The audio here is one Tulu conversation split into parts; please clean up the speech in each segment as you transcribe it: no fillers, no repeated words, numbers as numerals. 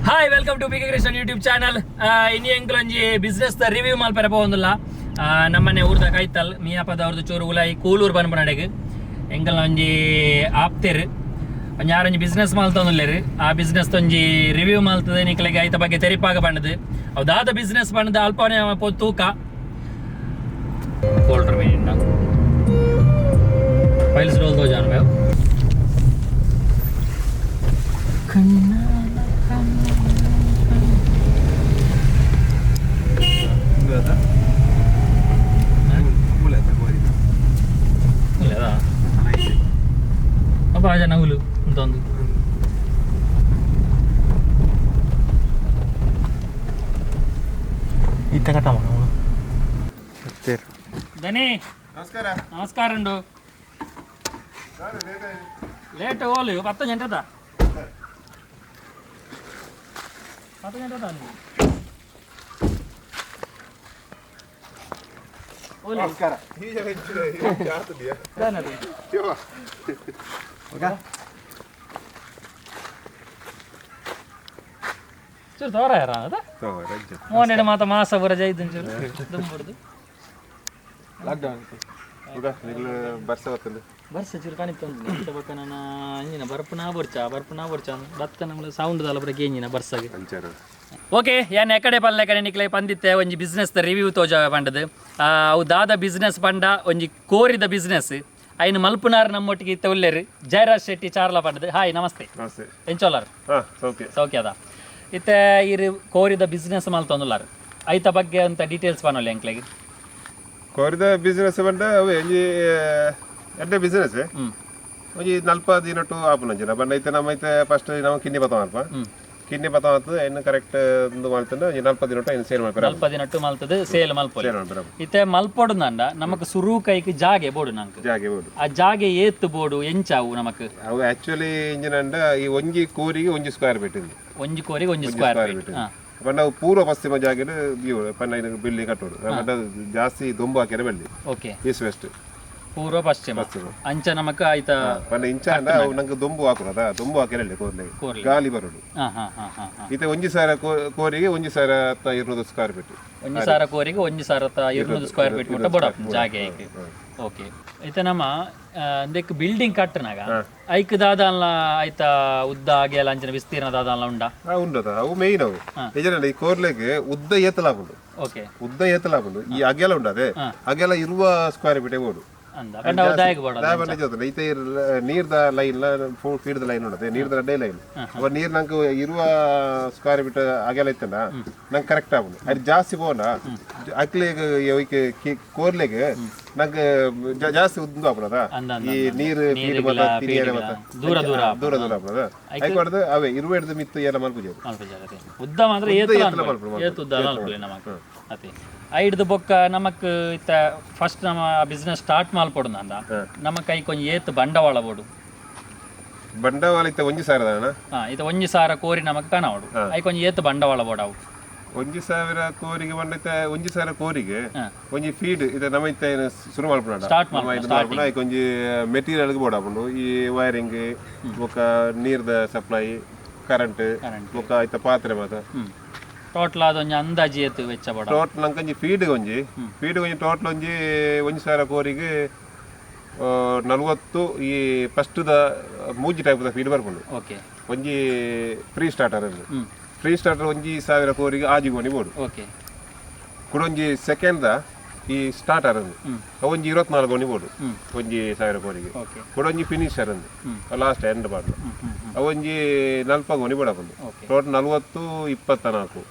Hi, welcome to P K Krishnan YouTube channel. ಇನಿ ಎಂಕ್ಲೊಂಜಿ ಬಿಸ್ನೆಸ್ the review ಮಲ್ಪೆರೆ ಪೋವೊಂದುಲ್ಲ. ನಮ್ಮನೆ ಊರ್ದ ಕೈತಲ್ ಮಿಯಾಪದ ಅವ್ರದ್ದು ಚೂರು ಉಲಾಯಿ ಕೂಲೂರು ಪನ್ಪುನಡೆಗ್ ಎಂಕಲ್ನ ಒಂಜಿ ಆಪ್ತೆರ್ ಒಂಜಿ ಆರೊಂಜಿ ಬಿಸ್ನೆಸ್ ಮಲ್ತೊಂದುಲ್ಲೆರ್. ಆ ಬಿಸ್ನೆಸ್ ಒಂಜಿ ರಿವ್ಯೂ ಮಲ್ತದೆ ನಿಕ್ಲೆಗ್ ಐತ ಬಗ್ಗೆ ತೆರಿಪಾಗ ಪಂಡದು. ಅವು ದಾದ ಬಿಸ್ನೆಸ್ ಪಂಡದು ಅಲ್ಪನೆ ಪೋ ತೂಕ ಫೋಲ್ಡರ್ ಮೇನ್ ಫೈಲ್ಸ್ ರೋಲ್ ತೋಜಾನ ಮೇವ್. లేదా ಅಪ್ಪ ನವುಲು ಅಂತೊಂದು. ಇತ್ತ ಕಟ್ಟ. ಧನಿ. ನಮಸ್ಕಾರ. ನಮಸ್ಕಾರ ಉಂಡು. ಲೇಟ್ ಓಲು 10 ಗಂಟೆದ 10 ಗಂಟೆದ ಓಲು. ನಮಸ್ಕಾರ. ಚೂರು ತೋರ ಯಾರ ಅದ ಮೋನೆಡ್ ಮಾತ ಮಾಸ ಬರ ಜೈದನ್ ಚೂರು ದುಂಬುಡ್ದು. ಬರ್ಸ ಬರ್ತದೆ. ಬರ್ಸ ಚೂರು ಕಾಣಿತ್ತೊಂದು ಇಂತ ಬಕ್ಕ ನನ್ನ ಇಂಜಿನ ಬರ್ಪುನಾ ಬರ್ಚಾ ಬರ್ಪುನಾ ಬರ್ಚಾ ಬತ್ತ ನಮ್ಮಲ ಸೌಂಡ್ ದಾಲ ಬರ ಗೇಂಜಿನ ಬರ್ಸಗೆ. ಅಂಚಾರ. ಓಕೆ, ಯಾನ್ ಎಕಡೆ ಪಲ್ಲೆ ಕಡೆ ನಿಕ್ಲೆ ಪಂದಿತ್ತೆ ಒಂಜಿ ಬಿಸ್ನೆಸ್ ದ ರಿವ್ಯೂ ತೋಜ ಪಂಡದು. ಅವು ದಾದ ಬಿಸ್ನೆಸ್ ಪಂಡ ಒಂಜಿ ಕೋರಿದ ಬಿಸ್ನೆಸ್. ಐನು ಮಲ್ಪುನಾರ್ ನಮ್ಮೊಟ್ಟಿಗೆ ಇತ್ತ ಉಲ್ಲೇರು ಜಯರಾಜ್ ಶೆಟ್ಟಿ ಚಾರ್ಲ ಪಂಡದು. ಹಾಯ್, ನಮಸ್ತೆ. ನಮಸ್ತೆ. ಎಂಚೋಲಾರ್? ಹಾ, ಓಕೆ. ಸೌಖ್ಯದ. ಇತ್ತೆ ಇರು ಕೋರಿದ ಬಿಸ್ನೆಸ್ ಮಲ್ತೊಂದುಲ್ಲಾರ್. ಐತ ಬಗ್ಗೆ ಅಂತ ಡೀಟೇಲ್ಸ್ ಪನೊಲಿ ಎಂಕ್ಲೆಗ್. ಕೋರಿದ ಬಿಸ್ನೆಸ್ ಪಂಡ ಅವು ಒಂಜಿ ಎಡ್ಡೆ ಬಿಸ್ನೆಸ್. ಒಂಜಿ 40 ದಿನಟು ಆಪುನಂಚಿನ ಪಂಡ ಇತ್ತೆ ನಮ್ಮ ಇತ್ತೆ ಫಸ್ಟ್ ನಮ್ಮ ಕಿನ್ನಿ ಪತ್ತ ಮಲ್ಪ. ಕಿನ್ನಿ ಪತ್ತ ಮಾತು ಐನು ಕರೆಕ್ಟ್ ಒಂದು ಮಲ್ತಂಡ ಒಂಜಿ 40 ದಿನಟು ಐನು ಸೇಲ್ ಮಲ್ಪೆರೆ. 40 ದಿನಟ್ಟು ಮಲ್ತದು ಸೇಲ್ ಮಲ್ಪೊಲಿ. ಸೇಲ್ ಮಲ್ಪೆರೆ. ಇತ್ತೆ ಮಲ್ಪೊಡುಂದಂಡ ನಮಕ್ ಸುರು ಕೈಕ್ ಜಾಗೆ ಬೋಡು ನಂಕ್. ಜಾಗೆ ಬೋಡು. ಆ ಜಾಗೆ ಏತ್ ಬೋಡು, ಎಂಚಾವು ನಮಕ್? ಅವು ಆಕ್ಚುಲಿ ಇಂಜಿನ ಅಂಡ ಈ ಒಂಜಿ ಕೋರಿಗೆ 1 ಸ್ಕ್ವೇರ್ ಫೀಟ್ ಇದೆ. ಒಂಜಿ ಕೋರಿಗೆ 1 ಸ್ಕ್ವೇರ್ ಸ್ಕ್ವೇರ್ ಫೀಟ್. ಫೀಟ್ ಪಂಡ ಅವು ಪೂರ್ವ ಪಶ್ಚಿಮ ಜಾಗೆಡ್ ದೀವೊಡು. ಪಂಡ ಐನು ಬಿಲ್ಡಿಂಗ್ ಕಟ್ಟೋಡು ಪಂಡ ಜಾಸ್ತಿ ದೊಂಬು ಹಾಕ್ಯರೆ ಬಲ್ಲಿ. ಓಕೆ. East West. ಪೂರ್ವ ಪಶ್ಚಿಮ. ಪಶ್ಚಿಮ. ಅಂಚ ನಮಕ್ ಆಯ್ತ. ಪಂಡ ಇಂಚ ಅಂಡ ಅವು ನಂಗೆ ದೊಂಬು ಹಾಕುನದ ದೊಂಬು ಹಾಕ್ಯರೆ ಇಲ್ಲ ಕೋರ್ಲೆ. ಕೋರ್ಲೆ. ಗಾಲಿ ಬರೋಡು. ಹಾ ಹಾ ಹಾ ಹಾ ಹಾ ಇತ್ತೆ 1000 ಕೋರಿಗೆ 1200 ಸ್ಕ್ವೇರ್ ಫೀಟ್. 1000 ಕೋರಿಗೆ 1200 ಸ್ಕ್ವೇರ್ ಫೀಟ್ ಮುಟ್ಟ ಬೋಡ ಜಾಗೆ ಐಕ್. ಓಕೆ, ಇತ್ತೆ ನಮ್ಮ ಅಂದೆಕ್ ಬಿಲ್ಡಿಂಗ್ ಕಟ್ಟನಾಗ ಐಕ್ ದಾದಾನ್ಲ ಆಯ್ತ ಉದ್ದ ಅಗೆಲ ಅಂಚಿನ ವಿಸ್ತೀರ್ಣ ದಾದಾನ್ಲ ಉಂಡಾ? ಹಾ, ಉಂಡದ. ಅವು ಮೇಯ್ನ್ ಅವು. ನಿಜ, ಈ ಕೋರ್ಲೆಗ್ ಉದ್ದ ಏತಲ ಆಪುಂಡು. ಓಕೆ. ಉದ್ದ ಏತಲ ಆಪುಂಡು. ಈ ಅಗೆಲ ಉಂಡು ಅದೇ ಅಗೆಲ ಇರುವ ಸ್ಕ್ವೇರ್ ಫೀಟ್ ಬೋಡು. ಅಂದ ಪಂಡ ಅವು ದಾಯೆಗ್ ಬೋಡ? ದಾಯ ಜೊತೆ ಇತ್ತೆ ನೀರ್ದ ಲೈನ್ ಫೀಡ್ ಲೈನ್ ಉಂಡದೆ ನೀರ್ದ ರಡ್ಡೆ ಲೈನ್. ಅವ ನೀರ್ ನಂಗೆ ಇರುವ ಸ್ಕ್ವೇರ್ ಫೀಟ್ ಅಗೆಲ ಇತ್ತಂಡ ನಂಗೆ ಕರೆಕ್ಟ್ ಆಪುಂಡು. ಅದು ಜಾಸ್ತಿ ಪೋಂಡ ಅಕ್ಲೆಗ್ ಒಯ್ಕ್ ಕೋರ್ಲೆಗ್ ನಂಗೆ ಜಾಸ್ತಿ ಉದ್ದ ಆಪುನದ. ಅಂದ ಅಂದ. ಈ ನೀರು ಫೀಡ್ ಮತ್ತ ತಿನಿಯರೆ ಮತ್ತ ದೂರ ದೂರ. ದೂರ ದೂರ ಆಪುನದ. ಐಕೊಡ್ದು ಅವೇ ಇರುವ ಹಿಡ್ದು ಮಿತ್ತು ಎಲ್ಲ ಮಲ್ಪುಜೆರ್. ಮಲ್ಪುಜಾಗತೆ. ಉದ್ದ ಮಾತ್ರ ಏತ್ ಏತ್ಲ ಮಲ್ಪುಡು. ಏತ್ ಉದ್ದ ಮಲ್ಪುಲೆ ನಮಕ್ ಅತೆ. ಐಡ್ದು ಬೊಕ್ಕ ನಮಕ್ ಇತ್ತ ಫಸ್ಟ್ ನಮ್ಮ ಬಿಸ್ನೆಸ್ ಸ್ಟಾರ್ಟ್ ಮಲ್ಪೊಡು ಅಂದ ನಮ್ಮ ಕೈ ಕೊಂಚ ಏತ್ ಬಂಡವಾಳ ಬೋಡು? ಬಂಡವಾಳ ಇತ್ತ 1000 ದಾನ. ಹಾ, ಇತ್ತ 1000 ಕೋರಿ ನಮಕ್ ಕಾಣವಡು. I ಕೊಂಚ ಏತ್ ಬಂಡವಾಳ ಬೋಡವು? 1000 ಕೋರಿಗೆ ಬಂಡೈತೆ 1000 ಕೋರಿಗೆ ಒಂಜಿ ಫೀಡ್ ಇದೆ ನಮ್ಮ ಇತ್ತೆ ಶುರು ಮಲ್ಪುನ. Start. ಮಲ್ಪುನ ಐಕ್ ಒಂಜಿ ಮೆಟೀರಿಯಲ್ ಬೋಡಾಪುಂಡು. ಈ ವೈರಿಂಗ್ ಬೊಕ್ಕ ನೀರ್ದ ಸಪ್ಲೈ ಕರೆಂಟ್ ಬೊಕ್ಕ ಐತ ಪಾತ್ರೆ ಮಾತ. ಟೋಟಲ್ ಆದ ಒಂಜಿ ಅಂದಾಜಿ ಏತ್ ವೆಚ್ಚ ಬೋಡ? ಟೋಟಲ್ ನಂಗೆ ಒಂಜಿ ಫೀಡ್ ಒಂಜಿ ಫೀಡ್ ಒಂಜಿ ಟೋಟಲ್ ಒಂಜಿ 1000 ಕೋರಿಗೆ 40 ಈ ಫಸ್ಟ್ the ಮೂಜಿ ಟೈಪ್ ದ ಫೀಡ್ ಬರ್ಪುಂಡು. ಓಕೆ. ಒಂಜಿ ಫ್ರೀ ಸ್ಟಾರ್ಟರ್ ಅಲ್ಲಿ ಫ್ರೀ ಸ್ಟಾರ್ಟರ್ 1000 ಕೋರಿಗೆ ಆಜಿ ಗೋಣಿ ಬೋಡು. ಓಕೆ. ಕುಡೊಂಜಿ ಸೆಕೆಂಡ್ the ಈ ಸ್ಟಾರ್ಟರ್ ಅಂದು ಒಂಜಿ 24 ಗೋಣಿ ಬೋಡು 1000 ಕೋರಿಗೆ. ಓಕೆ. ಕುಡೊಂಜಿ ಫಿನಿಶರ್ ಅಂದು ಲಾಸ್ಟ್ ಎಂಡ್ ಪಾಡ್ದು ಅವೊಂಜಿ ನಲ್ಪ ಗೋಣಿ ಬೋಡಪುಂಡು. ಟೋಟಲ್ 40 24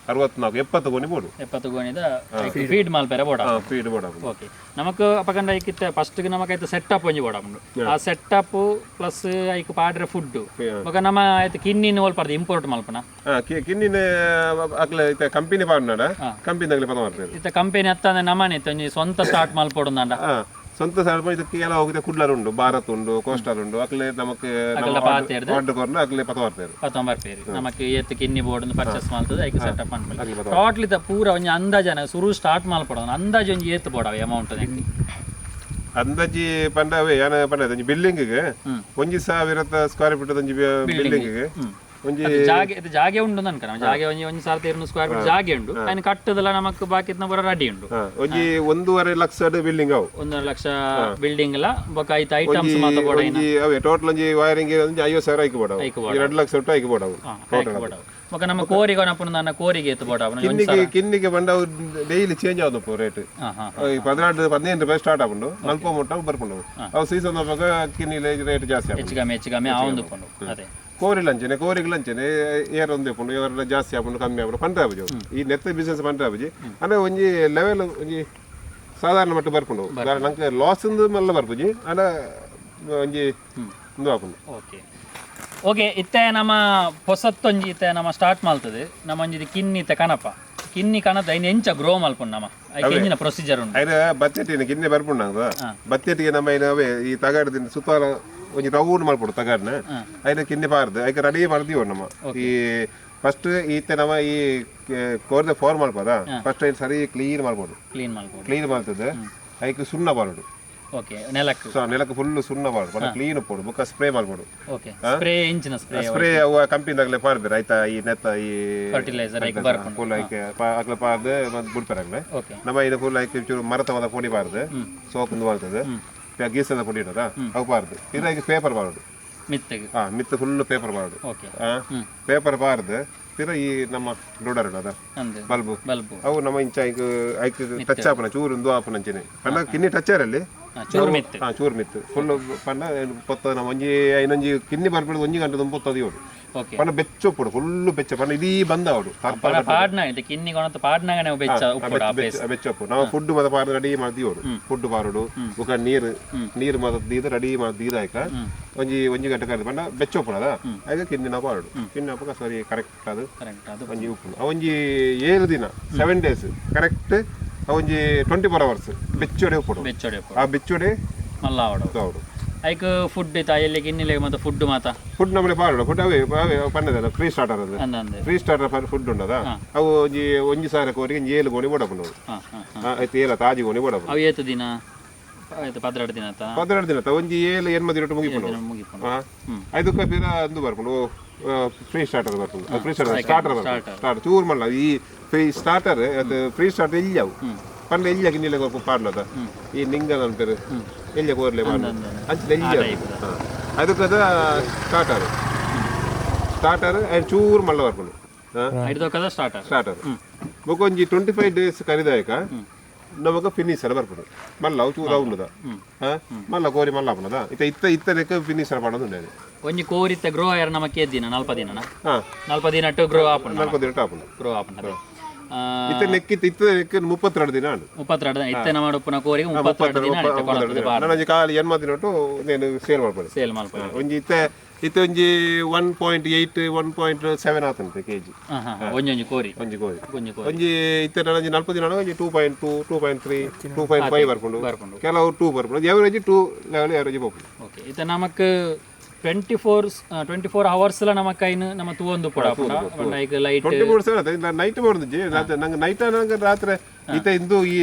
64 70 ಗೋಣಿ ಬೋಡು. 70 ಗೋಣಿದ ಫೀಡ್ ಮಲ್ಪೆರೆ ಬೋಡ. ಫೀಡ್ ಬೋಡಪುಂಡು. ಓಕೆ, ನಮಕ್ ಅಪಗಂಡ ಐಕಿತ್ತ ಫಸ್ಟ್ ನಮಕ್ ಐತ ಸೆಟಪ್ ಒಂಜಿ ಬೋಡಪುಂಡು. ಆ ಸೆಟಪ್ ಪ್ಲಸ್ ಐಕ್ ಪಾಡ್ರೆ ಫುಡ್ ಬೊಕ ನಮ್ಮ ಐತ ಕಿನ್ನಿನ ಒಲ್ಪ ಇಂಪೋರ್ಟ್ ಮಲ್ಪನ. ಕಿನ್ನಿನ ಅಕ್ಲೆ ಇತ್ತೆ ಕಂಪನಿ ಪಾಡ್ನಾಡ ಕಂಪನಿ ಅಕ್ಲೆ ಪದ ಮಾಡ್ತಾರೆ. ಇತ್ತ ಕಂಪನಿ ಅತ್ತಂದ್ರೆ ನಮ್ಮನೆ ಇತ್ತ ಒಂಜಿ ಸ್ವಂತ ಸ್ಟಾರ್ಟ್ ಮಲ್ಪೊಡುಂದಾಂಡ? ಸ್ವಂತ ಸ್ವಲ್ಪ ಇದಕ್ಕೆ ಎಲ್ಲ ಹೋಗಿದೆ. ಕುಡ್ಲರ್ ಉಂಡು, ಭಾರತ್ ಉಂಡು, ಕೋಸ್ಟಲ್ ಉಂಡು. ಅಕ್ಲೆ ನಮಕ್ ಪಾತೆರ್ದ್ ಆರ್ಡರ್ ಕೊರ್ನ ಅಕ್ಲೆ ಪದ ಮಾಡ್ತಾರೆ. ಪತ್ತೊಂಬರ್ಪೇರು ನಮಕ್ ಏತ್ ಕಿನ್ನಿ ಬೋರ್ಡ್ ಪರ್ಚೇಸ್ ಮಲ್ತದೆ ಐಕ್ ಸೆಟಪ್ ಮನ್ಪೊಲಿ. ಟೋಟ್ಲಿ ಪೂರ ಒಂಜಿ ಅಂದಾಜನ ಸುರು ಸ್ಟಾರ್ಟ್ ಮಲ್ಪೊಡು ಅಂದಾಜು ಒಂಜಿ ಏತ್ ಬೋಡವೆ ಅಮೌಂಟ್? ಅಂದಾಜಿ ಪಂಡ ಅವೇ ಯಾನ ಪಂಡ ಒಂಜಿ ಬಿಲ್ಡಿಂಗ್ 1000 ಸ್ಕ್ವೇರ್ ಫೀಟ್ ಒಂಜಿ ಬಿಲ್ಡಿಂಗ್ ಒಂಜಿ ಅದು ಜಾಗೆ, ಇದು ಜಾಗೆ ಉಂಡು ಅನ್ಕ ನಮ್ಮ ಜಾಗೆ ಒಂಜಿ ಒಂಜಿ 1200 ಸ್ಕ್ವೇರ್ ಫೀಟ್ ಜಾಗೆ ಉಂಡು. ఆయన ಕಟ್ಟದಲ್ಲ ನಮಕ್ ಬಾಕಿ ಪೂರ ರೆಡಿ ಉಂಡು. ಹಾ, ಒಂಜಿ 1.5 ಲಕ್ಷ ಬಿಲ್ಡಿಂಗ್ ಅವು. 1.5 ಲಕ್ಷ ಬಿಲ್ಡಿಂಗ್ ಲ ಬೊಕ ಐತ ಐಟಮ್ಸ್ ಮಾತ ಬೋಡ. ಒಂಜಿ ಅವೇ ಟೋಟಲ್ ಒಂಜಿ ವೈರಿಂಗ್ ಒಂಜಿ 50,000 ಐಕ್ ಬೋಡವು. ಐಕ್. 2 ಲಕ್ಷ ಒಟ್ಟು ಐಕ್ ಬೋಡವು. ಬೊಕ ನಮ್ಮ ಕೋರಿಗೆ ನಪ್ಪುನ ನನ್ನ ಕೋರಿಗೆ ಎತ್ತು ಬೋಡ. ಕಿನ್ನಿಗೆ ಕಿನ್ನಿಗೆ ಬಂಡವು ಡೈಲಿ ಚೇಂಜ್ ಆವೊಂದು ರೇಟ್. ಹಾ ಹಾ ಈ 14 15 ರೂಪಾಯಿ ಸ್ಟಾರ್ಟ್ ಆಪುಂಡು, ನಲ್ಪ ಮುಟ್ಟ ಬರ್ಪುಂಡು. ಅವು ಸೀಸನ್ ಅವಾಗ ಕಿನ್ನಿ ರೇಟ್ ಜಾಸ್ತಿ ಆಪುಂಡು. ಹೆಚ್ಚು ಕಮ್ಮಿ ಹೆಚ್ಚು ಕಮ್ಮಿ ಆವೊಂದು ಉಪ್ಪುಂಡು, ಅದೇ. ಕೋರಿಲ್ ಅಂಚನೆ, ಕೋರಿಗಳು ಅಂಚನೆ, ಏರ್ ಒಂದು ಉಪ್ಪುಂಡು, ಏರ್ ಜಾಸ್ತಿ ಆಪುಂಡು, ಕಮ್ಮಿ ಆಪುಂಡು ಪಂಡ್ರೆ ಆಪುಜಿ. ಈ ನೆತ್ತ ಬಿಸ್ನೆಸ್ ಪಂಡ್ರೆ ಆಪುಜಿ. ಅಂದ್ರೆ ಒಂಜಿ ಲೆವೆಲ್ ಒಂಜಿ ಸಾಧಾರಣ ಮಟ್ಟ ಬರ್ಪುಂಡು. ನಂಗೆ ಲಾಸ್ ಇಂದು ಮಲ್ಲ ಬರ್ಪುಜಿ, ಅಂಡ ಒಂಜಿ ಉಂದು ಆಪುಂಡು. ಓಕೆ ಓಕೆ, ಇತ್ತೆ ನಮ್ಮ ಪೊಸತ್ತೊಂಜಿ ಇತ್ತೆ ನಮ್ಮ ಸ್ಟಾರ್ಟ್ ಮಲ್ತದೆ. ನಮ್ಮ ಒಂಜಿ ಕಿನ್ನಿ ಇತ್ತೆ ಕನಪ, ಕಿನ್ನಿ ಕನತ ಐನ್ ಎಂಚ ಗ್ರೋ ಮಲ್ಪುಂಡು ನಮ್ಮ, ಐಕ್ ಎಂಚಿನ ಪ್ರೊಸೀಜರ್ ಉಂಡು? ಐನ ಬತ್ತೆಟ್ಟಿನ ಕಿನ್ನೆ ಬರ್ಪುಂಡು ನಂಗೆ. ಬತ್ತೆಟ್ಟಿಗೆ ನಮ್ಮ ಐನ ಅವೇ ಈ ತಗಾಡ್ದಿನ ಸುತ್ತಾಲ ಒಂಜಿ ರೌಂಡ್ ಮಲ್ಪೊಡು ತಗಾಡ್ನ. ಐನ ಕಿನ್ನೆ ಪಾರ್ದು ಐಕ ರೆಡಿ ಮಾಡ್ದೀವ ನಮ್ಮ. ಈ ಫಸ್ಟ್ ಈತೆ ನಮ್ಮ ಈ ಕೋರ್ದ ಫೋರ್ ಮಲ್ಪದ ಫಸ್ಟ್ ಐನ್ ಸರಿ ಕ್ಲೀನ್ ಮಾಡ್ಬೋದು. ಕ್ಲೀನ್ ಮಲ್ಪೊಡು. ಕ್ಲೀನ್ ಮಾಡ್ತದೆ, ಐಕ್ ಸುಣ್ಣ ಪಾಡೋಡು. ಓಕೆ, ನೆಲಕ್. ಸೊ ನೆಲಕ್ಕೆ ಫುಲ್ ಸುಣ್ಣ ಪಾಡು, ಬಡ ಕ್ಲೀನ್ ಪೋಡು, ಬೊಕ್ಕ ಸ್ಪ್ರೇ ಮಾಡ್ಬೋದು. ಓಕೆ, ಸ್ಪ್ರೇ ಎಂಚಿನ ಸ್ಪ್ರೇ? ಸ್ಪ್ರೇ ಅವು ಕಂಪಿದಾಗಲೇ ಪಾಡ್ಬೇರೆ ಆಯ್ತಾ, ಈ ನೆತ್ತ ಈ ಫರ್ಟಿಲೈಸರ್ ಐಕ್ ಬರ್ಪುಂಡು. ಫುಲ್ ಐಕ್ ಅಕ್ಲೆ ಪಾರ್ದು ಮತ್ತೆ ಬಿಡ್ತಾರೆ ಅಕ್ಲೆ. ನಮ್ಮ ಇದು ಫುಲ್ ಐಕ್ ಚೂರು ಮರತ ಪೊಡಿ ಪಾರ್ದು ಸೋಪುಂದು ಮಾಡ್ತದೆ, ಗೀಸದ ಪೊಡಿ ಇಡೋದಾ ಅವು ಪಾರ್ದು, ಇದು ಐಕ್ ಪೇಪರ್ ಪಾಡೋದು. ಮಿತ್ತಗೆ. ಹಾ, ಮಿತ್ತ ಫುಲ್ ಪೇಪರ್ ಪಾಡೋದು. ಪೇಪರ್ ಪಾರ್ದು ಪಿರ ಈ ನಮ್ಮ ಲೋಡರ್ ಇಡೋದ ಅಂದ್ ಬಲ್ಬ್. ಬಲ್ಬ್. ಅವು ನಮ್ಮ ಇಂಚ ಐಕ್ ಐಕ್ ಟಚ್ ಆಪನ ಚೂರು ಒಂದು ಆಪನ ಅಂಚನೆ ಪಂಡ ಕಿನ್ನಿ ಟಚ್ ಆರಲ್ಲಿ. ಚೂರು ಮಿತ್ತು. ಹಾ, ಚೂರು ಮಿತ್ತು ಫುಲ್ ಪಂಡ ಪೊತ್ತ ನಮ್ಮ ಒಂಜಿ ಐನೊಂಜಿ ಕಿನ್ನಿ ಬರ್ಬಿಡ್ದು ಒಂಜಿ ಗಂಟೆ ಪೊತ್ತದ ಇವರು. ಪಂಡ ಬೆಚ್ಚ ಉಪ್ಪುಡು, ಫುಲ್ ಬೆಚ್ಚ ಪಂಡ ಇಡೀ ಬಂದ ಅವಡು. ಪಣ ಪಾಡ್ನ ಇದು ಕಿನ್ನಿ ಕೊಣತ ಪಾಡ್ನಾಗನೆ ಬೆಚ್ಚ ಉಪ್ಪುಡು ಆ ಪ್ಲೇಸ್. ಬೆಚ್ಚ ಉಪ್ಪು. ನಾವು ಫುಡ್ ಮತ್ತೆ ಪಾರ್ದು ರೆಡಿ ಮಾಡ್ತೀವಿ. ಫುಡ್ ಪಾರುಡು ಬೊಕ ನೀರು ನೀರು ಮತ್ತೆ ದೀದ ರೆಡಿ ಮಾಡಿ ದೀದ ಆಯ್ಕ ಒಂಜಿ ಒಂಜಿ ಗಂಟೆ ಕರೆದು ಪಂಡ ಬೆಚ್ಚ ಉಪ್ಪುಡದ ಆಯ್ಕ ಕಿನ್ನಿ ನಾವು ಪಾರುಡು. ಕಿನ್ನಿ ಅಪ್ಪಗ ಸರಿ ಕರೆಕ್ಟ್ ಅದು. ಕರೆಕ್ಟ್ ಅದು. ಒಂಜಿ ಉಪ್ಪುಂಡು. ಅವು ಒಂಜಿ 7 ದಿನ, 7 ಡೇಸ್ ಕರೆಕ್ಟ್. ಒಂಜಿ 24 ಅವರ್ಸ್ ಬೆಚ್ಚೊಡೆ ಉಪ್ಪುಡು. ಬೆಚ್ಚೊಡೆ ಉಪ್ಪುಡು. ಆ ಬೆಚ್ಚೊಡೆ ಮಲ್ಲ ಆವಡು. ಆವಡು. ಐಕ್ ಫುಡ್ ಇತ್ತ ಎಲ್ಲಿ ಗಿನ್ನಿಲೆ ಮತ್ತೆ ಫುಡ್ ಮಾತ? ಫುಡ್ ನಮ್ಮನೆ ಪಾಡುಡು. ಫುಡ್ ಅವೇ ಅವೇ ಪನ್ನದಲ್ಲ, ಫ್ರೀ ಸ್ಟಾರ್ಟರ್ ಅದು. ಅಂದ ಅಂದೆ. ಫ್ರೀ ಸ್ಟಾರ್ಟರ್ ಫುಡ್ ಉಂಡದ. ಅವು ಒಂಜಿ ಒಂಜಿ ಸಾವಿರ ಕೋರಿಗೆ ಒಂಜಿ ಏಳು ಗೋಣಿ ಬೋಡಪುಂಡು. ಹಾ ಹಾ ಹಾ ಆಯ್ತು, ಏಲ ತಾಜಿ ಗೋಣಿ ಬೋಡಪುಂಡು. ಅವು ಏತು ದಿನ ಆಯ್ತು? 12 ದಿನ ಆತ? 12 ದಿನ ತ ಒಂಜಿ ಏಳು ಎನ್ಮದಿ ರೊಟ್ಟು ಮುಗಿಪುಂಡು. ಮುಗಿಪುಂಡು. ಹಾ, ಐದಕ್ಕ ಪಿರ ಅಂದು ಬರ್ಪುಂಡು, ಫ್ರೀ ಸ್ಟಾರ್ಟರ್ ಬರ್ಪುಂಡು. ಫ್ರೀ ಸ್ಟಾರ್ಟರ್ ಸ್ಟಾರ್ಟರ್ ಬರ್ಪುಂಡು. ಸ್ಟಾರ್ಟರ್ ಚೂರು ಮಲ್ಲ. ಈ ಫ್ರೀ ಸ್ಟಾರ್ಟರ್ ಅದು ಫ್ರೀ ಸ್ಟಾರ್ಟರ್ ಎಲ್ಲಿ ಅವು ಪಂಡ ಎಲ್ಲಿ ಗಿನ್ನಿಲೆ ಪಾಡ್ಲದ ಈ ನಿಂಗಲ್ ಅನ್ಪೇರು ಎಲ್ಲಿ ಕೋರ್ಲೆ ಪಾಡ್ಲ ಅಂಚಿನ ಎಲ್ಲಿ ಅದಕ್ಕದ ಸ್ಟಾರ್ಟರ್ ಸ್ಟಾರ್ಟರ್ ಐನ್ ಚೂರು ಮಲ್ಲ ಬರ್ಪುಂಡು. ಐದಕ್ಕದ ಸ್ಟಾರ್ಟರ್. ಸ್ಟಾರ್ಟರ್ ಬೊಕ ಒಂಜಿ 25 ಡೇಸ್ ಕರಿದಾಯಕ ನಮಗ ಫಿನಿಶರ್ ಬರ್ಪುಂಡು. ಮಲ್ಲ ಅವು ಚೂರು ಉಂಡುದ ಮಲ್ಲ ಕೋರಿ ಮಲ್ಲ ಆಪುನದ. ಇತ್ತ ಇತ್ತ ಇತ್ತನೆಕ್ ಫಿನಿಶರ್ ಪಾಡೋದು ಉಂಡೆ. ಒಂಜಿ ಕೋರಿತ್ತ ಗ್ರೋ ಆಯರ್ ನಮಕ್ ಏತ್ ದಿನ? ನಲ್ಪ ದಿನನ? ಹಾ. ನಲ್ಪ ದಿನ ಟು ಗ್ರೋ ಆಪುಂಡು. 40 ದಿನ ಆಪುಂಡು. ಗ್ರೋ ಆಪುಂಡು. ಇತ್ತ ನೆಕ್ಕಿತ್ತು ಇತ್ತ ನೆಕ್ 32 ದಿನ ಉಂಡು. 32 ದಿನ. ಇತ್ತೆ ನಮ್ಮ ಉಪ್ಪುನ ಕೋರಿಗೆ 32 ದಿನ ಇತ್ತೆ ಕೊಳತದ ಬಾರ. ನಾನು ಒಂಜಿ ಖಾಲಿ 80 ದಿನ ಒಟ್ಟು నేను ಸೇಲ್ ಮಾಡ್ಬೋದು. ಸೇಲ್ ಮಲ್ಪೊಲಿ. ಒಂಜಿ ಇತ್ತೆ ಇತ್ತೆ ಒಂಜಿ 1.8, 1.7 ಆತಂತೆ ಕೆಜಿ. ಹಾ ಹಾ ಒಂಜೊಂಜಿ ಕೋರಿ? ಒಂಜಿ ಕೋರಿ. ಒಂಜಿ ಕೋರಿ. ಒಂಜಿ ಇತ್ತೆ ನಾನು ಒಂಜಿ 40 ದಿನ ಒಂಜಿ 2.2, 2.3, 2.5 ಬರ್ಪುಂಡು. ಬರ್ಪುಂಡು. ಕೆಲವು 2 ಬರ್ಪುಂಡು. ಎವರೇಜ್ 2 ಲೆವೆಲ್ ಎವರೇಜ್ ಪೋಪುಂಡು. ಓಕೆ, ಇತ್ತೆ ನಮಕ್ 24 ಅವರ್ಸ್ ಲ ನಮಕ್ ಐನ್ ನಮ್ಮ ತೂವೊಂದು ಪೊಡ ಐಕ್ ಲೈಟ್. 24 7 ನೈಟ್ ಬೋರ್ದಿಜ್ಜಿ. ನಂಗೆ ನೈಟ್ ನಂಗೆ ರಾತ್ರಿ ಇತ್ತೆ ಇಂದು ಈ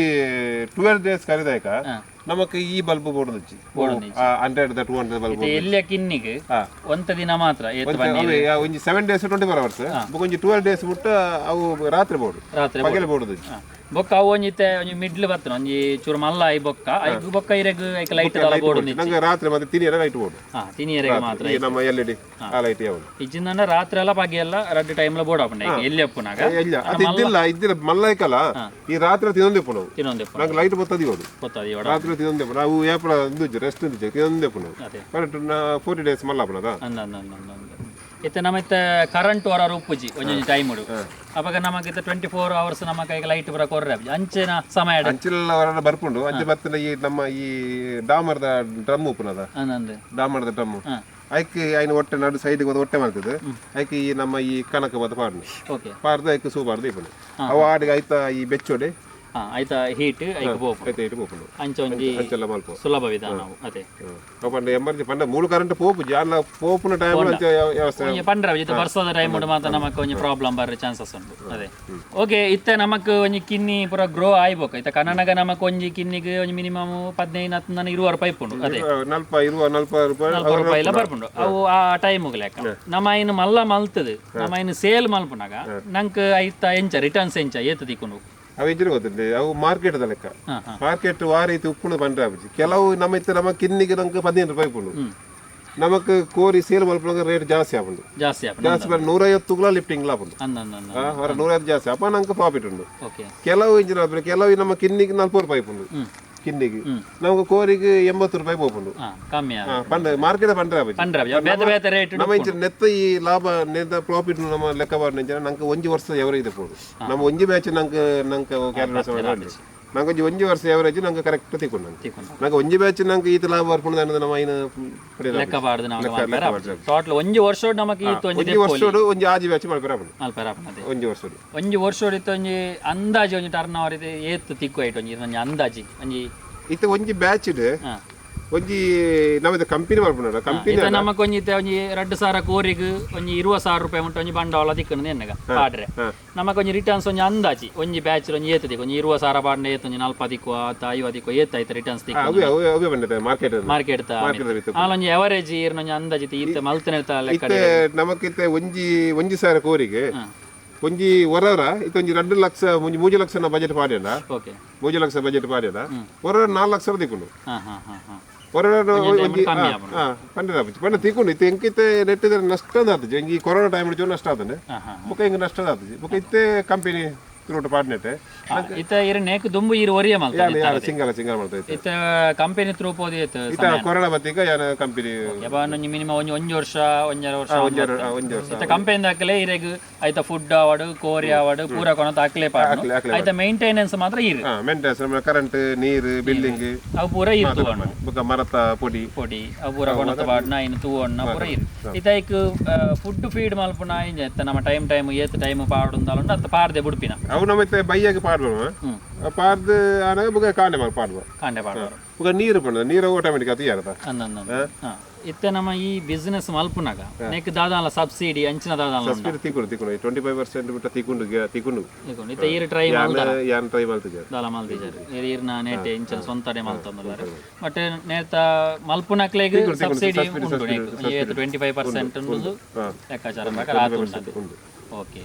12 ಡೇಸ್ ಕರಿದಾಯಕ ನಮಕ್ ಈ ಬಲ್ಬ್ ಬೋರ್ದಿಜ್ಜಿ, 100 200 ಬಲ್ಬ್. ಎಲ್ಲಿಯ ಕಿನ್ನಿಗ್ ಒಂತ ದಿನ ಮಾತ್ರ ಏತ್ ಬನ್ನಿ? ಒಂಜಿ 7 ಡೇಸ್ 24 ಅವರ್ಸ್. ಒಂಜಿ 12 ಡೇಸ್ ಮುಟ್ಟ ಅವು ರಾತ್ರಿ ಬೋರ್ಡು. ರಾತ್ರಿ. ಪಗಲೆ ಬೋರ್ಡು. ಬೊಕ್ಕ ಅವು ಒಂಜಿ ಇತ್ತೆ ಒಂಜಿ ಮಿಡ್ಲ್ ಬರ್ತನ ಒಂಜಿ ಚೂರು ಮಲ್ಲ I ಬೊಕ್ಕ ಐಕ್ ಬೊಕ್ಕ ಇರೆಗ್ ಐಕ್ ಲೈಟ್ ದಾಲ ಬೋರ್ಡು. ನಂಗೆ ರಾತ್ರಿ ಮತ್ತೆ ತಿನಿಯರ ಲೈಟ್ ಬೋರ್ಡು. ಹಾ, ತಿನಿಯರೆಗ್ ಮಾತ್ರ. ಈ ನಮ್ಮ ಎಲ್ ಇ ಡಿ ಆ ಲೈಟ್ ಯಾವುದು. ಇಜ್ಜಿಂದ ರಾತ್ರಿ ಎಲ್ಲ ಪಗೆ ಎಲ್ಲ ರಡ್ಡು ಟೈಮ್ ಲ ಬೋರ್ಡ್ ಆಪುಂಡು ಐಕ್ ಎಲ್ಲಿ ಅಪ್ಪುನಾಗ. ಇಲ್ಲ, ಅದು ಇದ್ದಿಲ್ಲ ಇದ್ದಿಲ್ಲ ಮಲ್ಲೈಕಲ್ಲ. ಈ ರಾತ್ರಿ ತಿನ್ನೊಂದೇ ಪುನವು. ತಿನ್ನೊಂದೆ. ನಂಗೆ ಲೈಟ್ ಬರ್ತದೆ ಇವರು. ಗೊತ್ತದ ಇವಡ. ರಾತ್ರಿ ತಿನ್ನೊಂದೇ ನಾವು ಏಪ್ರ ಇಂದು ರೆಸ್ಟ್ ಇಂದು ತಿನ್ನೊಂದೇ ಪುನವು. ಅದೇ. ಕರೆಕ್ಟ್ 40 ಡೇಸ್ ಮಲ್ಲ ಆಪುನದ. ಅಂದ ಅಂದ ಅಂದ ಅಂದ ಅಂದ ಇತ್ತೆ ನಮ್ಮ ಇತ್ತೆ ಕರೆಂಟ್ ಹೊರ ಉಪ್ಪುಜಿ ಒಂಜೊಂಜಿ ಟೈಮ್ ಉಡು. ಅಪಗ ನಮಕ್ ಇತ್ತೆ 24 ಅವರ್ಸ್ ನಮ್ಮ ಕೈಗೆ ಲೈಟ್ ಪೂರ ಕೊರ್ರೆ ಅಂಚಿನ ಸಮಯ. ಅಂಚಿಲ್ಲ ಹೊರ ಬರ್ಪುಂಡು. ಅಂಚೆ ಬರ್ತದೆ. ಈ ನಮ್ಮ ಈ ಡಾಮರ್ದ ಡ್ರಮ್ ಉಪ್ಪುನದ. ಅಂದ ಅಂದ. ಡಾಮರ್ದ ಡ್ರಮ್ ಐಕ್ ಐನ ಹೊಟ್ಟೆ ನಡು ಸೈಡ್ ಹೊಟ್ಟೆ ಮಾಡ್ತದೆ. ಐಕ್ ಈ ನಮ್ಮ ಈ ಕಣಕ ಬದ ಪಾಡ್ನು. ಪಾರ್ದು ಐಕ್ ಸೂ ಪಾರ್ದು ಇಪ್ಪುಂಡು. ಅವು ಆಡಿಗೆ ಐತ ಈ ಬೆಚ್ಚೊಡೆ ಹಾ, ಐತ ಹೀಟ್ ಐಕ್ ಪೋಪುಂಡು. ಐತೆ ಇಟ್ಟು ಪೋಪುಂಡು. ಅಂಚ ಒಂಜಿ ಅಂಚೆಲ್ಲ ಮಲ್ಪ. ಸುಲಭ ವಿಧಾನ ಅವು ಅದೇ. ಅವು ಪಂಡ ಎಮರ್ಜೆನ್ಸಿ ಪಂಡ ಮೂಲು ಕರೆಂಟ್ ಪೋಪುಜಿ, ಆಂಡ ಪೋಪುನ ಟೈಮ್ ಅಂಚ ವ್ಯವಸ್ಥೆ. ಒಂಜಿ ಪಂಡ್ರ ಇತ್ತೆ ಬರ್ಸದ ಟೈಮ್ ಮಾತ್ರ ನಮಕ್ ಒಂಜಿ ಪ್ರಾಬ್ಲಮ್ ಬರ್ರೆ ಚಾನ್ಸಸ್ ಉಂಡು ಅದೇ. ಓಕೆ, ಇತ್ತೆ ನಮಕ್ ಒಂಜಿ ಕಿನ್ನಿ ಪೂರ ಗ್ರೋ ಆಯ್ಬೋಕ ಇತ್ತೆ ಕನ್ನಡಗ ನಮಕ್ ಒಂಜಿ ಕಿನ್ನಿಗ್ ಒಂಜಿ ಮಿನಿಮಮ್ 15 ಹತ್ತು 20 ರೂಪಾಯಿ ಇಪ್ಪುಂಡು ಅದೇ. ನಲ್ಪ ಇರುವ ನಲ್ಪ ರೂಪಾಯಿ. ನಲ್ಪ ರೂಪಾಯಿ ಎಲ್ಲ ಬರ್ಪುಂಡು ಅವು ಆ ಟೈಮ್ ಲೆಕ್ಕ. ನಮ್ಮ ಇನ್ನು ಮಲ್ಲ ಮಲ್ತದು ನಮ್ಮ ಇನ್ನು ಸೇಲ್ ಮಲ್ಪುನಾಗ ನಂಕ್ ಐತ ಎಂಚ ರಿಟರ್ನ್ಸ್ ಎಂಚ ಏತ್ ತಿಕ್ಕುಂಡು? ಅವು ಇದ್ರೆ ಗೊತ್ತಿಲ್ಲ, ಅವು ಮಾರ್ಕೆಟ್ ಲೆಕ್ಕ. ಹಾ ಹಾ ಮಾರ್ಕೆಟ್ ಆ ರೀತಿ ಉಪ್ಪುಂಡು ಪಂಡ್ರೆ ಆಪುಜಿ. ಕೆಲವು ನಮ್ಮ ಇತ್ತೆ ನಮ್ಮ ಕಿನ್ನಿಗೆ ನಂಗೆ 15 ರೂಪಾಯಿ ಉಪ್ಪುಂಡು. ನಮಕ್ ಕೋರಿ ಸೇಲ್ ಮಲ್ಪುನಾಗ ರೇಟ್ ಜಾಸ್ತಿ ಆಪುಂಡು. ಜಾಸ್ತಿ ಆಪುಂಡು. ಜಾಸ್ತಿ ಬರ 150 ಲ ಲಿಫ್ಟಿಂಗ್ ಆಪುಂಡು. ಅಂದ ಅಂದ ಅಂದ. ಹೊರ 150 ಜಾಸ್ತಿ ಅಪ್ಪ ನಂಗೆ ಪ್ರಾಫಿಟ್ ಉಂಡು. ಕೆಲವು ಇಂಜಿನ ಆಪುಂಡು, ಕೆಲವು ನಮ್ಮ ಕಿನ್ನಿಗೆ 40 ರೂಪಾಯಿ ಉಪ್ಪುಂಡು ಕಿನ್ನಿಗೆ, ನಮ್ಗೆ ಕೋರಿಗೆ 80 ರೂಪಾಯಿ ಪೋಪುಂಡು. ಹಾ, ಕಮ್ಮಿ. ಪಂಡ ಮಾರ್ಕೆಟ್ ಪಂಡ್ರೆ ಆಪುಜಿ. ಪಂಡ್ರ ಬೇತೆ ಬೇತೆ ರೇಟ್. ನಮ್ಮ ಇಂಚಿನ ನೆತ್ತ ಈ ಲಾಭ ನೆತ್ತ ಪ್ರಾಫಿಟ್ ನಮ್ಮ ಲೆಕ್ಕ ಬಾರ್ನ ನಂಗೆ ಒಂಜಿ ವರ್ಷ ಎವರೇಜ್ ಪೋಡು. ನಮ್ಮ ಒಂಜಿ ಬ್ಯಾಚ್ ನಂಗೆ ನಂಗೆ ಕ್ಯಾಲ್ಕುಲೇಷನ್ ನಂಗೆ ಒಂಜಿ ಒಂಜಿ ವರ್ಷ ಎವರೇಜ್ ನಂಗೆ ಕರೆಕ್ಟ್ ತಿಕ್ಕೊಂಡು ನಂಗೆ. ತಿಕ್ಕೊಂಡು. ನಂಗೆ ಒಂಜಿ ಬ್ಯಾಚ್ ನಂಗೆ ಈತ ಲಾಭ ಬರ್ಪುಂಡು ಅನ್ನೋದು ನಮ್ಮ ಐನ ಲೆಕ್ಕ ಬಾರ್ದು ನಾವು ಟೋಟಲ್ ಒಂಜಿ ವರ್ಷ ನಮಕ್ ಈತ್ ಒಂಜಿ ಒಂಜಿ ವರ್ಷೋಡು ಒಂಜಿ ಆಜಿ ಬ್ಯಾಚ್ ಮಲ್ಪೆರೆ ಆಪುಂಡು. ಮಲ್ಪೆರೆ ಆಪುಂಡು ಅದೇ. ಒಂಜಿ ವರ್ಷೋಡು. ಒಂಜಿ ವರ್ಷ ಇತ್ತು ಒಂಜಿ ಅಂದಾಜಿ ಒಂಜಿ ಟರ್ನ್ ಅವರ್ ಇದೆ ಏತ್ ತಿಕ್ಕು ಐಟ್ ಒಂಜಿ ಒಂಜಿ ಅಂದಾಜಿ ಒಂಜಿ? ಇತ್ತೆ ಒಂಜಿ ಬ್ಯಾಚ್ ಒಂಜಿ ನಮ್ಮದು ಕಂಪನಿ ಮಲ್ಪುಂಡ ಕಂಪನಿ. ಇತ್ತೆ ನಮಕ್ ಒಂಜಿ ಇತ್ತೆ ಒಂಜಿ 2000 ಕೋರಿಗ್ ಒಂಜಿ 20,000 ರೂಪಾಯಿ ಮುಟ್ಟ ಒಂಜಿ ಬಂಡವಾಳ ತಿಕ್ಕುಂಡು ಎನ್ನಗ ಪಾಡ್ರೆ ನಮಕ್ ಒಂಜಿ ರಿಟರ್ನ್ಸ್ ಒಂಜಿ ಅಂದಾಜಿ ಒಂಜಿ ಬ್ಯಾಚ್ ಒಂಜಿ ಏತ್ ತಿಕ್ಕು? ಒಂಜಿ 20,000 ಪಾಡ್ರೆ ಏತ್? ಒಂಜಿ 40 ತಿಕ್ಕುವ ಅತ್ತ 50 ತಿಕ್ಕುವ? ಏತ್ ಆಯ್ತು ರಿಟರ್ನ್ಸ್ ತಿಕ್ಕು? ಅವೇ ಅವೇ ಅವೇ ಬಂದಿದೆ ಮಾರ್ಕೆಟ್. ಮಾರ್ಕೆಟ್. ಮಾರ್ಕೆಟ್ ಬಿತ್ತು. ಒಂಜಿ ಅವರೇಜ್ ಇರ್ನ ಒಂಜಿ ಅಂದಾಜಿ ಇತ್ತೆ ಮಲ್ತನೆ ಲೆಕ್ಕ. ಇತ್ತೆ ನಮಕಿತ್ತೆ ಒಂಜಿ ಒಂಜಿ ಸಾವಿರ ಕೋರಿಗೆ ಒಂಜಿ ಹೊರವರ ಇತ್ತೆ ಒಂಜಿ 2 ಲಕ್ಷ ಒಂಜಿ 3 ಲಕ್ಷ ಬಜೆಟ್ ಪಾಡ್ಯಂಡ. 3 ಲಕ್ಷ ಬಜೆಟ್ ಪಾಡ್ಯಂಡ ಹೊರವರ 4 ಲಕ್ಷ ತಿಕ್ಕೊಂಡು. ಹಾ ಹಾ ಹಾ ಹಾ ಹೊರವರ ಒಂಜಿ ಕಮ್ಮಿ. ಪಂಡ ಪಂಡ ತಿಕ್ಕೊಂಡು. ಇತ್ತೆ ಎಂಕಿತ್ತೆ ನೆಟ್ಟಿದ್ರೆ ನಷ್ಟ ಆತಜಿ. ಒಂಜಿ ಕೊರೋನಾ ಟೈಮ್ ನಷ್ಟ ಆತಂಡೆ. ಹಾ ಹಾ ಬೊಕ ಹಿಂಗ ನಷ್ಟ ಆತಜಿ. ಬೊಕ ಇತ್ತೆ ಕಂಪನಿ ತ್ರೋಟ್ ಪಾಡ್ನೆಟ್ಟೆ. ಇತ್ತ ಇರ್ ನೇಕ್ ದುಂಬು ಇರ್ ಒರಿಯ ಮಲ್ತ? ಯಾರು ಸಿಂಗಲ್ ಸಿಂಗಲ್ ಮಾಡ್ತಾ ಇತ್ತು. ಇತ್ತ ಕಂಪನಿ ತ್ರೂ ಪೋದು ಏತ್? ಇತ್ತ ಕೊರೋನಾ ಬತ್ತೀಗ ಯಾನ ಕಂಪನಿ. ಒಂಜಿ ಮಿನಿಮಮ್ ಒಂಜಿ ಒಂಜಿ ವರ್ಷ ಒಂಜರ ವರ್ಷ. ಒಂಜಿ ಒಂಜಿ ವರ್ಷ. ಇತ್ತ ಕಂಪನಿ ದಾಖಲೆ ಇರೆಗ್ ಐತ ಫುಡ್ ಆವಡ್ ಕೋರಿ ಆವಡ್ ಪೂರ ಕೊನತ ಅಕ್ಲೆ ಪಾಡ್ನು. ಅಕ್ಲೆ. ಐತ ಮೇಂಟೆನೆನ್ಸ್ ಮಾತ್ರ ಇರು. ಮೇಂಟೆನೆನ್ಸ್ ಕರೆಂಟ್ ನೀರು ಬಿಲ್ಡಿಂಗ್. ಅವು ಪೂರ ಇರು ತೂವಣ್ಣ. ಬೊಕ ಮರತ ಪೊಡಿ. ಪೊಡಿ ಅವು ಪೂರ ಕೊನತ ಪಾಡ್ನ ಇನ್ನು ತೂವಣ್ಣ ಪೂರ ಇರು. ಇತ್ತ ಐಕ್ ಫುಡ್ ಫೀಡ್ ಮಲ್ಪುನ ಇಂಜ ಇತ್ತ ನಮ್ಮ ಟೈಮ್ ಟೈಮ್ ಏತ್ ಟೈಮ್ ಪಾಡುಂದಾಲುಂಡು ಅತ್ತ ಪಾಡ್ದೆ ಬುಡ್ಪಿನ? ಅವು ನಮ್ಮ ಇತ್ತೆ ಬೈಯಾಗ ಪಾಡ್ಬ ಪಾಡ್ದು ಆನಾಗ ಬೊಕ ಕಾಂಡೆ ಮಾಲ್ ಪಾಡ್ಬ. ಕಾಂಡೆ ಪಾಡ್ಬಾರು. ಬೊಕ ನೀರು ಪಂಡ ನೀರು ಆಟೋಮೆಟಿಕ್ ಅದು ಯಾರದ. ಅಂದ ಅಂದ. ಹಾ, ಇತ್ತೆ ನಮ್ಮ ಈ ಬಿಸ್ನೆಸ್ ಮಲ್ಪುನಾಗ ನೆಕ್ ದಾದಾಲ ಸಬ್ಸಿಡಿ ಅಂಚಿನ ದಾದಾಲ ಉಂಡ? ಸಬ್ಸಿಡಿ ತಿಕ್ಕೊಂಡು ತಿಕ್ಕೊಂಡು 25% ಬಿಟ್ಟ ತಿಕ್ಕೊಂಡು ತಿಕ್ಕೊಂಡು. ಇಕೊಂಡು ಇತ್ತೆ ಈರ್ ಟ್ರೈ ಯಾನ್ ಯಾನ್ ಟ್ರೈ ಮಲ್ತಿದ್ದೆ. ದಾಲ ಮಲ್ತಿಜಾರ್ ಈರ್ ಈರ್ನ ನೇಟೆ ಇಂಚಿನ ಸ್ವಂತಡೆ ಮಲ್ತೊಂದುಲ್ಲಾರ್. ಬಟ್ ನೇತ ಮಲ್ಪುನಕ್ಲೆಗ್ ಸಬ್ಸಿಡಿ ಉಂಡು. 25% ಉಂಡು ಲೆಕ್ಕಾಚಾರ ಪ್ರಕಾರ ಆತು ಉಂಡು. ಉಂಡು. ಓಕೆ.